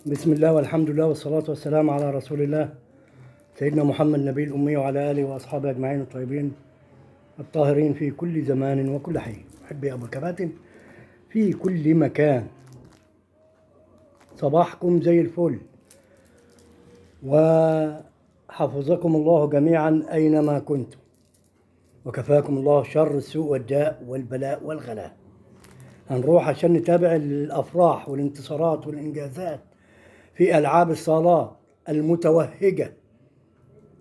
بسم الله والحمد لله والصلاة والسلام على رسول الله سيدنا محمد النبي الأمي وعلى آله وأصحابه أجمعين الطيبين الطاهرين في كل زمان وكل حين. أحبي أبو الكباتن في كل مكان، صباحكم زي الفل وحفظكم الله جميعا أينما كنتم، وكفاكم الله شر السوء والداء والبلاء والغلاء. هنروح عشان نتابع الأفراح والانتصارات والإنجازات في ألعاب الصالات المتوهجة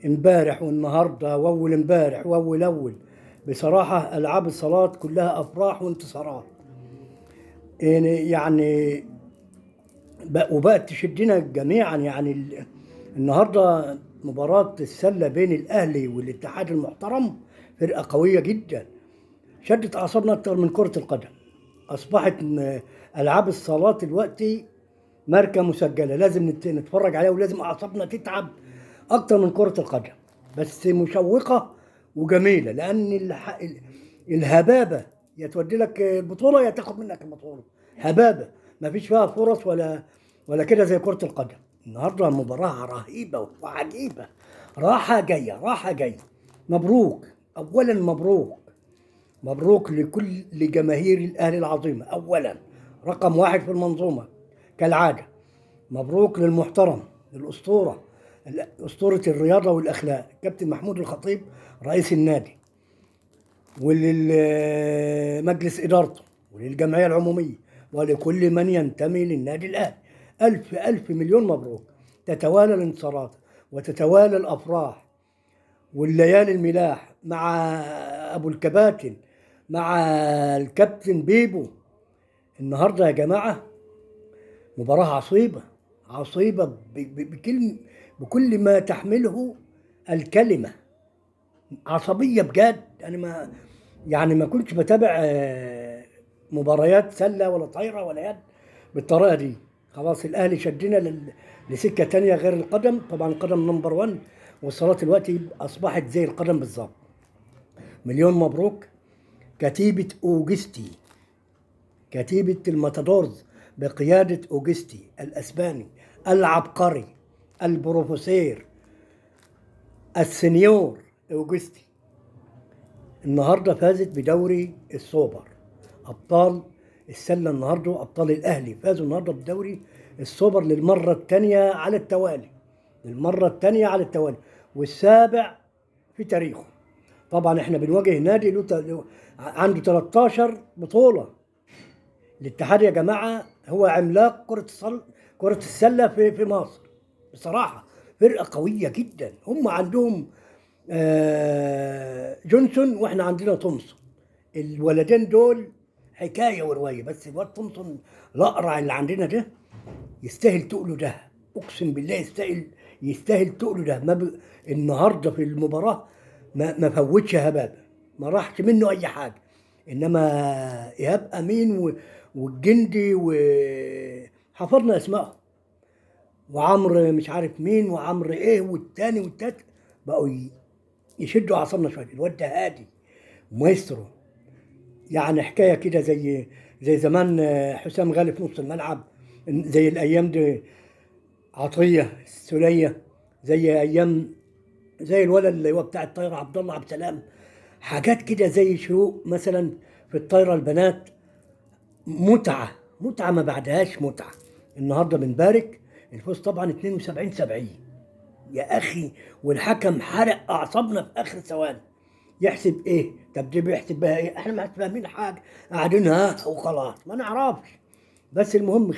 امبارح والنهاردة وأول امبارح وأول أول. بصراحة ألعاب الصالات كلها أفراح وانتصارات، يعني وبقت تشدنا جميعا. يعني النهاردة مباراة السلة بين الأهلي والاتحاد المحترم، فرقة قوية جدا، شدت أعصابنا أكتر من كرة القدم. أصبحت ألعاب الصالات دلوقتي ماركة مسجلة، لازم نتفرج عليها ولازم أعصابنا تتعب أكتر من كرة القدم، بس مشوقة وجميلة، لأن الهبابة يا تودي لك البطولة يا تاخد منك البطولة. هبابة ما فيش فيها فرص ولا كده زي كرة القدم. النهاردة مباراة رهيبة وعجيبة، راحة جاية راحة جاية. مبروك أولا، مبروك مبروك لكل لجماهير الأهلي العظيمة، أولا رقم واحد في المنظومة كالعادة. مبروك للمحترم الأسطورة، أسطورة الرياضة والأخلاق، كابتن محمود الخطيب رئيس النادي، وللمجلس إدارته وللجمعية العمومية ولكل من ينتمي للنادي الأهلي. ألف ألف مليون مبروك. تتوالى الانتصارات وتتوالى الأفراح والليالي الملاح مع أبو الكباتن، مع الكابتن بيبو. النهاردة يا جماعة مباراة عصيبة عصيبة بكل ما تحمله الكلمة، عصبية بجد. أنا ما كنتش بتابع مباريات سلة ولا طايرة ولا يد بالطريقة دي. خلاص الأهلي شدنا لسكة تانية غير القدم. طبعا القدم number 1، والصالات دلوقتي أصبحت زي القدم بالظبط. مليون مبروك كتيبة أوجستي، كتيبة الماتادورز بقيادة أوجستي الأسباني العبقري البروفيسور السنيور أوجستي. النهاردة فازت بدوري السوبر. أبطال السلة النهاردة، أبطال الأهلي فازوا النهاردة بدوري السوبر للمرة الثانية على التوالي، للمرة الثانية على التوالي والسابع في تاريخه. طبعا احنا بنواجه نادي له عنده 13 بطولة. الاتحاد يا جماعة هو عملاق كرة السلة في مصر. بصراحة فرقة قوية جدا. هم عندهم جونسون واحنا عندنا تومسون. الولدين دول حكاية ورواية. بس الواد تومسون الأقرع اللي عندنا ده يستاهل تقله ده، أقسم بالله يستاهل تقله ده. النهاردة في المباراة ما فوتش هبابة، ما راحش منه أي حاجة. إنما إيهاب أمين والجندي وحفظنا اسمائهم، وعمر مش عارف مين، وعمر إيه، والتاني والتالت، بقوا يشدوا أعصابنا شوية. الواد ده هادي مايسترو، يعني حكاية كده زي زمان حسام غالي في نص الملعب، زي الأيام دي عطية السولية، زي أيام زي الولد اللي هو بتاع الطايرة عبد الله عبد السلام، حاجات كده زي شروق مثلا في الطايرة البنات. متعة متعة ما بعدهاش متعة. النهاردة بنبارك الفوز طبعا 72-70 يا أخي، والحكم حرق أعصابنا في آخر ثواني. يحسب إيه؟ طب دي بيحسب بها إيه؟ إحنا ما فاهمين حاجة، قاعدين ها وخلاص ما نعرفش. بس المهم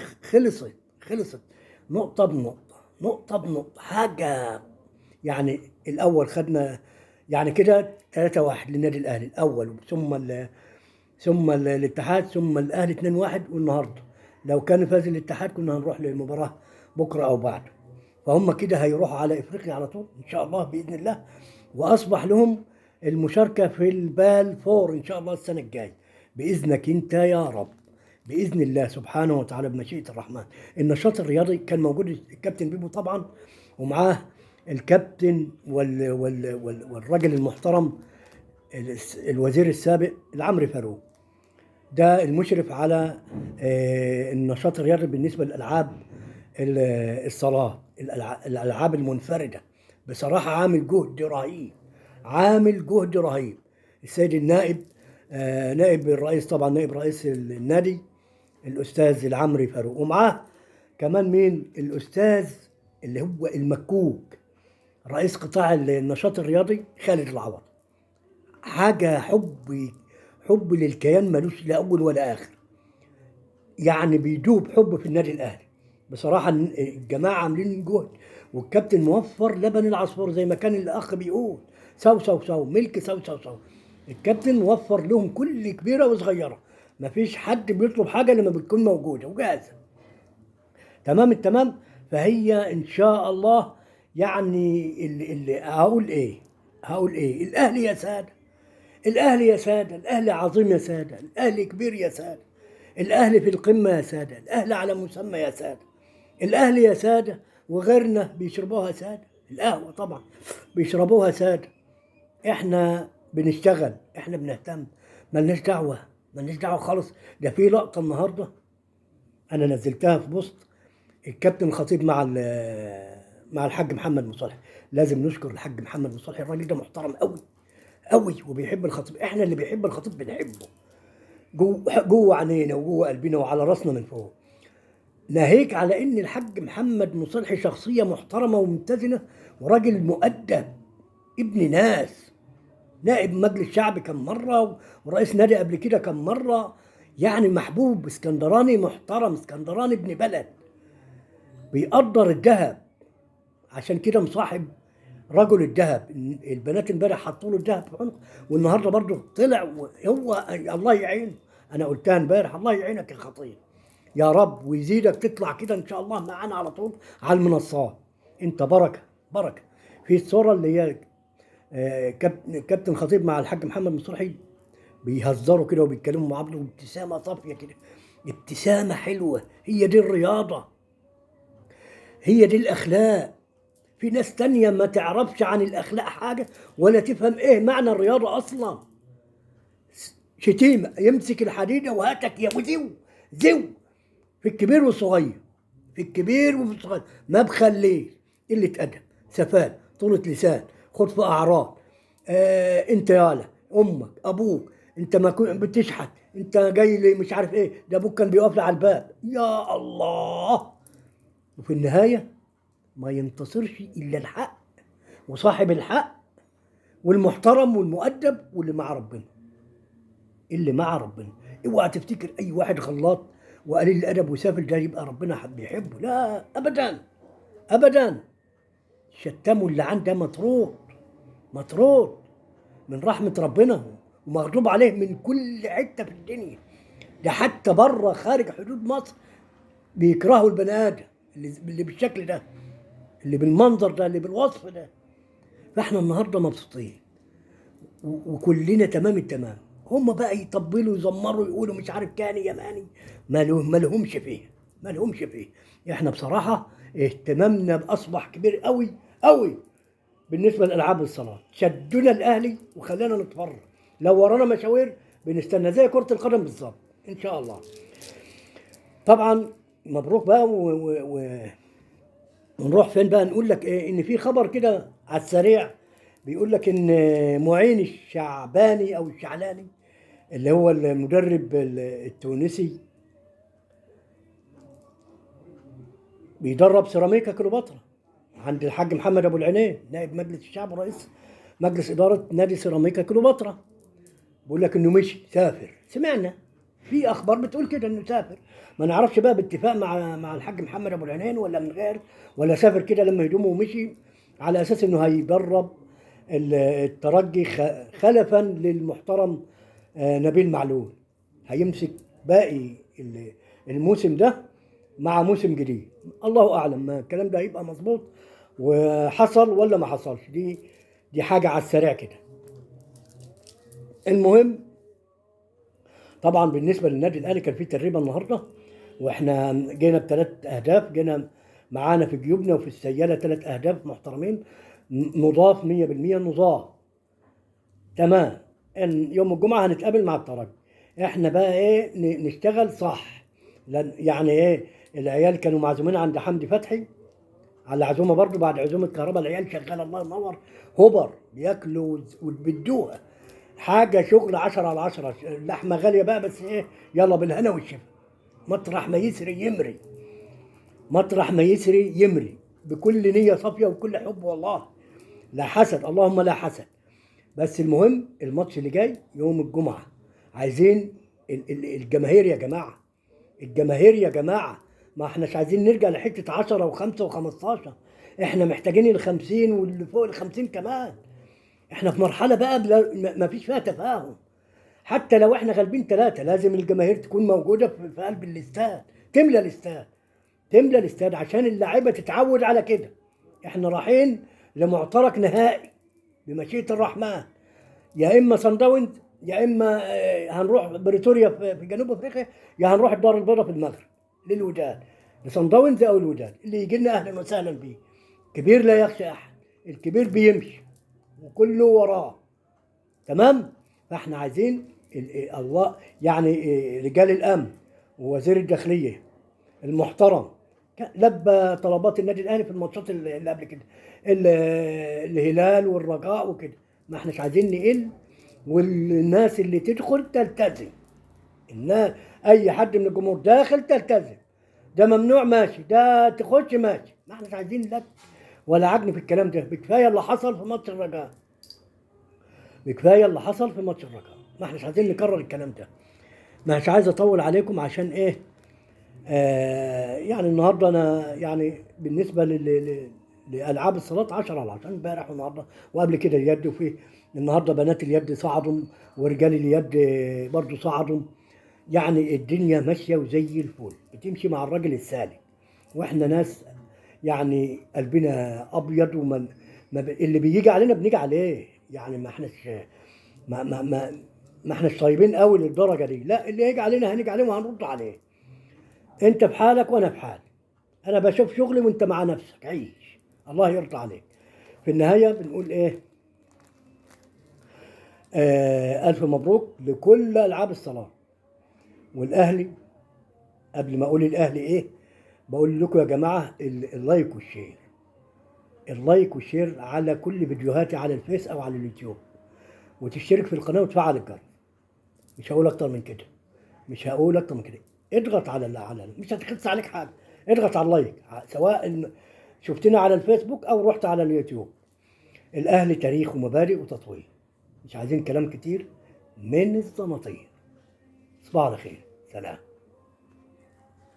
خلصت نقطة بنقطة، نقطة بنقطة، حاجة يعني. الأول خدنا يعني كده 3-1 للنادي الأهلي الأول، ثم الاتحاد، ثم الأهلي 2-1. والنهارده لو كان فاز الاتحاد كنا هنروح للمباراة بكرة أو بعده. فهم كده هيروحوا على إفريقيا على طول إن شاء الله بإذن الله، وأصبح لهم المشاركة في البال فور إن شاء الله السنة الجاية بإذنك أنت يا رب، بإذن الله سبحانه وتعالى بمشيئة الرحمن. النشاط الرياضي كان موجود الكابتن بيبو طبعا، ومعاه الكابتن والرجل المحترم الوزير السابق العمري فاروق، ده المشرف على النشاط الرياضي بالنسبة للألعاب الصالات الالعاب المنفردة. بصراحة عامل جهد رهيب، عامل جهد رهيب. السيد النائب، نائب الرئيس طبعا، نائب رئيس النادي الاستاذ العمري فاروق، ومعاه كمان مين؟ الاستاذ اللي هو المكوك رئيس قطاع النشاط الرياضي خالد العوض. حاجة حب للكيان ملوش لا اول ولا اخر، يعني بيدوب حب في النادي الاهلي. بصراحة الجماعة عاملين جهد، والكابتن موفر لبن العصفور زي ما كان الاخ بيقول، سو سو سو ملك سو سو سو. الكابتن موفر لهم كل كبيرة وصغيره، مفيش حد بيطلب حاجة لما بتكون موجودة وجاهزة. تمام التمام. فهي ان شاء الله يعني اللي هقول ايه، هقول ايه، الاهلي يا ساده، الاهلي يا ساده، الاهلي عظيم يا ساده، الاهلي كبير يا ساده، الاهلي في القمه يا ساده، الاهلي على مسمى يا ساده، الاهلي يا ساده، وغيرنا بيشربوها ساده، القهوة طبعا بيشربوها ساده. احنا بنشتغل، احنا بنهتم، ملناش دعوه، ملناش دعوه خالص. ده في لقطة النهارده انا نزلتها في بوست الكابتن الخطيب مع الحاج محمد مصالح. لازم نشكر الحاج محمد مصالح، الراجل ده محترم قوي قوي وبيحب الخطيب. احنا اللي بيحب الخطيب بنحبه جوه عينينا وجوه قلبنا وعلى راسنا من فوق. ناهيك على ان الحاج محمد مصالح شخصية محترمه ومتزنه وراجل مؤدب، ابن ناس، نائب مجلس شعب كم مرة ورئيس نادي قبل كده كم مرة، يعني محبوب، اسكندراني محترم، اسكندراني ابن بلد، بيقدر الذهب، عشان كده مصاحب رجل الذهب. البنات امبارح حطوا له الذهب في عنقه، والنهارده برضه طلع هو الله يعينه. انا قلتها امبارح، الله يعينك يا خطيب يا رب، ويزيدك تطلع كده ان شاء الله معانا على طول على المنصات. انت بركة بركة. في الصورة اللي هي كابتن خطيب مع الحاج محمد مصلحي بيهزروا كده وبيتكلموا مع بعض، وابتسامه صافية كده، ابتسامة حلوة. هي دي الرياضة، هي دي الاخلاق. في ناس تانية ما تعرفش عن الاخلاق حاجة ولا تفهم ايه معنى الرياضة اصلا. شتيمه، يمسك الحديدة وهاتك يا وزو زو، في الكبير والصغير، في الكبير وفي الصغير، ما بخليه. قلة ادب، سفال، طولة لسان، خد في اعراض، انت يالا امك ابوك، انت ما كنت بتشحت، انت جاي لي مش عارف ايه، ده ابوك كان بيقف لي على الباب، يا الله. وفي النهاية ما ينتصرش الا الحق وصاحب الحق والمحترم والمؤدب واللي مع ربنا، اللي مع ربنا. اوعى تفتكر اي واحد غلط وقليل الادب وسافل ده يبقى ربنا بيحبه، لا ابدا ابدا. شتموا اللي عنده مطرود، مطرود من رحمة ربنا ومغضوب عليه من كل حتة في الدنيا. ده حتى بره خارج حدود مصر بيكرهوا البني آدم اللي بالشكل ده، اللي بالمنظر ده، اللي بالوصف ده. فاحنا النهارده مبسوطين وكلنا تمام التمام. هم بقى يطبلوا ويزمروا يقولوا مش عارف كاني يماني، ما لهمش فيه، ما لهمش فيه. احنا بصراحة اهتمامنا بأصبح كبير قوي قوي بالنسبة لألعاب الصالات. شدونا الأهلي وخلانا نتفرج، لو ورانا مشاوير بنستنى زي كرة القدم بالظبط إن شاء الله. طبعا مبروك بقى ونروح فين بقى؟ نقول لك إيه، إن في خبر كده على السريع بيقول لك إن معين الشعباني أو الشعلاني اللي هو المدرب التونسي بيدرب سيراميكا كليوباترا عند الحاج محمد ابو العينين نائب مجلس الشعب ورئيس مجلس ادارة نادي سيراميكا كليوباترا. بيقول لك انه مشي، سافر، سمعنا في اخبار بتقول كده انه سافر، ما نعرفش بقى باتفاق مع الحاج محمد ابو العينين ولا من غير، ولا سافر كده لما هدومه ومشي على اساس انه هيدرب الترجي خلفا للمحترم نبيل معلول، هيمسك باقي الموسم ده مع موسم جديد. الله اعلم ما الكلام ده هيبقى مظبوط وحصل ولا ما حصلش، دي حاجة على السريع كده. المهم طبعا بالنسبة للنادي الاهلي كان في تدريب النهارده، واحنا جينا ب3 اهداف، جينا معانا في جيوبنا وفي السياله 3 اهداف محترمين، نضاف 100% نضاف تمام. ان يوم الجمعة هنتقابل مع الترجي، احنا بقى ايه نشتغل صح، لان يعني ايه العيال كانوا معزومين عند حمدي فتحي على عزومة برضو، بعد عزومة كهرباء العيال شغالة الله ينور، هبر بياكلوا وبيدوها حاجة شغل 10 على 10. اللحمة غالية بقى بس ايه، يلا بالهنا والشفا. مطرح ما يسري يمري، مطرح ما يسري يمري، بكل نيه صافية وكل حب والله، لا حسد، اللهم لا حسد. بس المهم الماتش اللي جاي يوم الجمعة، عايزين الجماهير يا جماعة، الجماهير يا جماعة، ما احناش عايزين نرجع لحته 10 و5 و15، احنا محتاجين ال50 واللي فوق ال50 كمان. احنا في مرحلة بقى ما فيش فيها تفاهم، حتى لو احنا غالبين 3 لازم الجماهير تكون موجودة في قلب الاستاد، تملى الاستاد، تملى الاستاد عشان اللعيبة تتعود على كده. احنا رايحين لمعترك نهائي بمشيئة الرحمن، يا اما صن داونز، يا اما هنروح بريتوريا في جنوب افريقيا، يا هنروح الدار البيضاء في المغرب للوداد، لصن داونز او الوداد، اللي يجي لنا اهلا وسهلا بيه. كبير لا يخشى احد، الكبير بيمشي وكله وراه، تمام؟ فاحنا عايزين الله يعني رجال الامن ووزير الداخلية المحترم لبى طلبات النادي الاهلي في الماتشات اللي قبل كده، الهلال والرجاء وكده، ما احناش عايزين نقل، والناس اللي تدخل تلتزم، الناس اي حد من الجمهور داخل تلتزم، ده ممنوع ماشي، ده تخش ماشي، ما احناش عايزين لك ولا عجن في الكلام ده. بكفايه اللي حصل في ماتش الرجاء، بكفايه اللي حصل في ماتش الرجاء، ما احناش عايزين نكرر الكلام ده. مش عايز اطول عليكم عشان ايه، يعني النهارده انا يعني بالنسبة لالعاب الصالات 10 على 10 امبارح والنهارده وقبل كده اليد، وفي النهارده بنات اليد صعدوا ورجال اليد برضو صعدوا، يعني الدنيا ماشية وزي الفل، بتمشي مع الراجل السالك، واحنا ناس يعني قلبنا ابيض، وما اللي بيجي علينا بنيجي عليه، يعني ما احناش ما ما ما, ما احناش طيبين قوي للدرجة دي، لا اللي يجي علينا هنيجي عليه وهنرد عليه. انت في حالك وانا في حالي، انا بشوف شغلي وانت مع نفسك، عيش الله يرضى عليك. في النهاية بنقول ايه، الف مبروك لكل العاب الصلاة والاهلي. قبل ما اقول الاهلي ايه، بقول لكم يا جماعة ال like وال share، ال like وال share على كل فيديوهاتي على الفيس او على اليوتيوب، وتشترك في القناة وتفعل الجرس. مش هقول اكتر من كده، مش هقول اكتر من كده. اضغط على مش هتخس عليك حاجة، اضغط على ال like سواء شفتنا على الفيسبوك او رحت على اليوتيوب. الاهلي تاريخ ومبادئ وتطوير، مش عايزين كلام كتير من الزناطير. تصبحوا على خير، سلام.